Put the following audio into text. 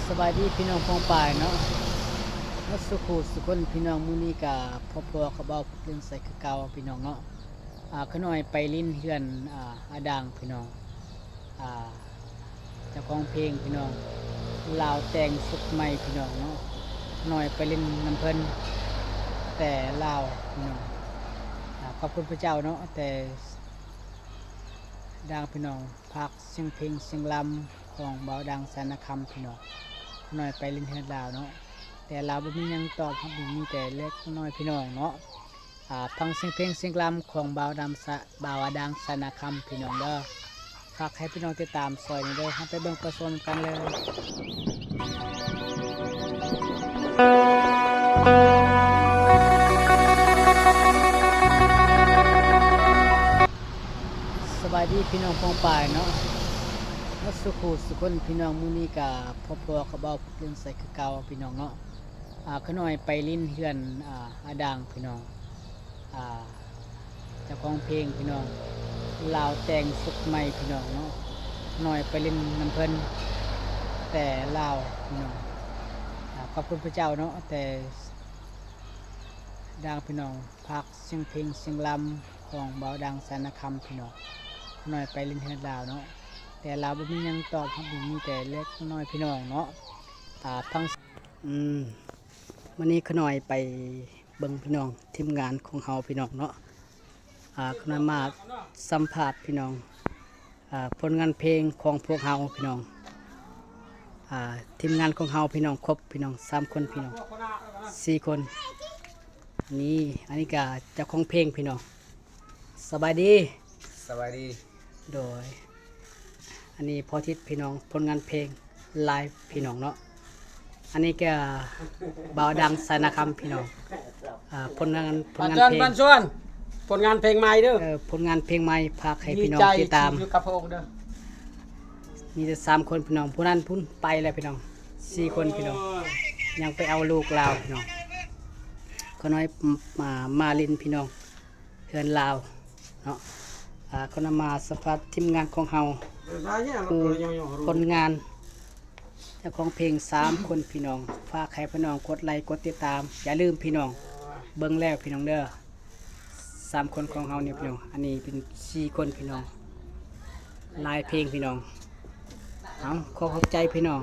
ສະບາຍດີພີ່ນ້ອງປ້ອງປາຍເນາະ ໝົດສູ່ຄູ່ສູ່ຄົນພີ່ນ້ອງ. ມື້ນີ້ກະພົບພໍ້ກັບບ່າວເລື່ອງໃສຄືເກົ່າພີ່ນ້ອງເນາະ. ອາ ຂະນ້ອຍໄປຫຼິ້ນເຮືອນ ອາ ອາດາງພີ່ນ້ອງ ອາ ເຈົ້າຂອງເພງພີ່ນ້ອງ ລາວແຕ່ງສົດໃໝ່ພີ່ນ້ອງເນາະ. ຂະນ້ອຍໄປຫຼິ້ນນຳເພິ່ນແຕ່ລາວພີ່ນ້ອງ ອາ ຂອບຄຸນພະເຈົ້າເນາະ ແຕ່ດາງພີ່ນ້ອງ ຝາກສຽງເພງສຽງລຳຂອງບ່າວດາງສານະຄຳພີ່ນ້ອງ. ຂະນ້ອຍໄປຫຼິ້ນເຮືອນລາວເນາະ ແຕ່ລາວບໍ່ມີຫຍັງຕອບຮັບ ມີແຕ່ເລັກນ້ອຍພີ່ນ້ອງເນາະ. ອາ ຟັງສຽງເພງສຽງລຳຂອງບ່າວດາງສາ ບ່າວດາງສານະຄຳພີ່ນ້ອງເດີ. ຝາກໃຫ້ພີ່ນ້ອງຕິດຕາມຊ່ອຍນີ້ເດີ. ເຮົາໄປເບິ່ງໄປຊົມກັນເລີຍ. ສະບາຍດີພີ່ນ້ອງປ້ອງປາຍເນາະ ໝົດສູ່ຄູ່ສູ່ຄົນພີ່ນ້ອງ. ມື້ນີ້ກະພົບພໍ້ກັບບ່າວເລື່ອງໃສຄືເກົ່າພີ່ນ້ອງເນາະ. ອາ ຂະນ້ອຍໄປຫຼິ້ນເຮືອນ ອາ ອາດາງພີ່ນ້ອງ ອາ ເຈົ້າຂອງເພງພີ່ນ້ອງ ລາວແຕ່ງສົດໃໝ່ພີ່ນ້ອງເນາະ. ຂະນ້ອຍໄປຫຼິ້ນນຳເພິ່ນແຕ່ລາວພີ່ນ້ອງ ອາ ຂອບຄຸນພະເຈົ້າເນາະ ແຕ່ດາງພີ່ນ້ອງ ຝາກສຽງເພງສຽງລຳຂອງບ່າວດາງສານະຄຳພີ່ນ້ອງ. ຂະນ້ອຍໄປຫຼິ້ນເຮືອນລາວເນາະ ແຕ່ລາວບໍ່ມີຫຍັງຕອບຮັບ ມີແຕ່ເລັກນ້ອຍພີ່ນ້ອງເນາະ. ອາ ຟັງ ອືມ ມື້ນີ້ຂະນ້ອຍໄປເບິ່ງພີ່ນ້ອງ ທີມງານຂອງເຮົາພີ່ນ້ອງເນາະ. ອາ ຂະນ້ອຍມາສຳພາດພີ່ນ້ອງ ອາ ຜົນງານເພງຂອງພວກເຮົາພີ່ນ້ອງ. ອາ ທີມງານຂອງເຮົາພີ່ນ້ອງ ຄົບພີ່ນ້ອງ ສາມຄົນພີ່ນ້ອງ ສີ່ຄົນ. ນີ້ ອັນນີ້ກະເຈົ້າຂອງເພງພີ່ນ້ອງ. ສະບາຍດີ. ສະບາຍດີ. ໂດຍ ອັນນີ້ພໍ່ທິດພີ່ນ້ອງ ຜົນງານເພງ ລາຍພີ່ນ້ອງເນາະ. ອັນນີ້ກະບ່າວດາງສານະຄຳພີ່ນ້ອງ ອາ ຜົນງານ ຜົນງານເພງ ບານຊວນ ຜົນງານເພງໃໝ່ເດີ. ເອີ ຜົນງານເພງໃໝ່ ຝາກໃຫ້ພີ່ນ້ອງຕິດຕາມ. ຢູ່ກັບພະອົງເດີ. ມີແຕ່ສາມຄົນພີ່ນ້ອງ ຜູ້ນັ້ນພຸ້ນໄປແລ້ວພີ່ນ້ອງ ສີ່ຄົນພີ່ນ້ອງ. ຍັງໄປເອົາລູກລາວພີ່ນ້ອງ. ຂະນ້ອຍມາ ມາຫຼິ້ນພີ່ນ້ອງ ເຮືອນລາວເນາະ. ອາ ຂໍນຳມາສຳພາດທີມງານຂອງເຮົາ ຜູ້ຜົນງານ ເຈົ້າຂອງເພງສາມຄົນພີ່ນ້ອງ. ຝາກໃຫ້ພີ່ນ້ອງກົດໄລກົດຕິດຕາມ. ຢ່າລືມພີ່ນ້ອງ ເບິ່ງແລ້ວພີ່ນ້ອງເດີ ສາມຄົນຂອງເຮົານີ້ພີ່ນ້ອງ. ອັນນີ້ເປັນສີ່ຄົນພີ່ນ້ອງ ລາຍເພງພີ່ນ້ອງ. ເອົາ ຂໍຂອບໃຈພີ່ນ້ອງ.